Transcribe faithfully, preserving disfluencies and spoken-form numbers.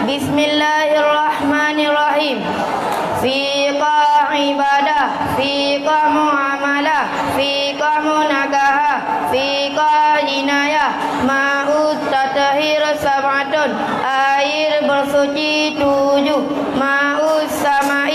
Bismillahirrahmanirrahim. Fiqah ibadah, fiqah muamalah, fiqah munakahah, fiqah jinayah, ma'ut tathir sab'atun, air bersuci tujuh, ma'us sama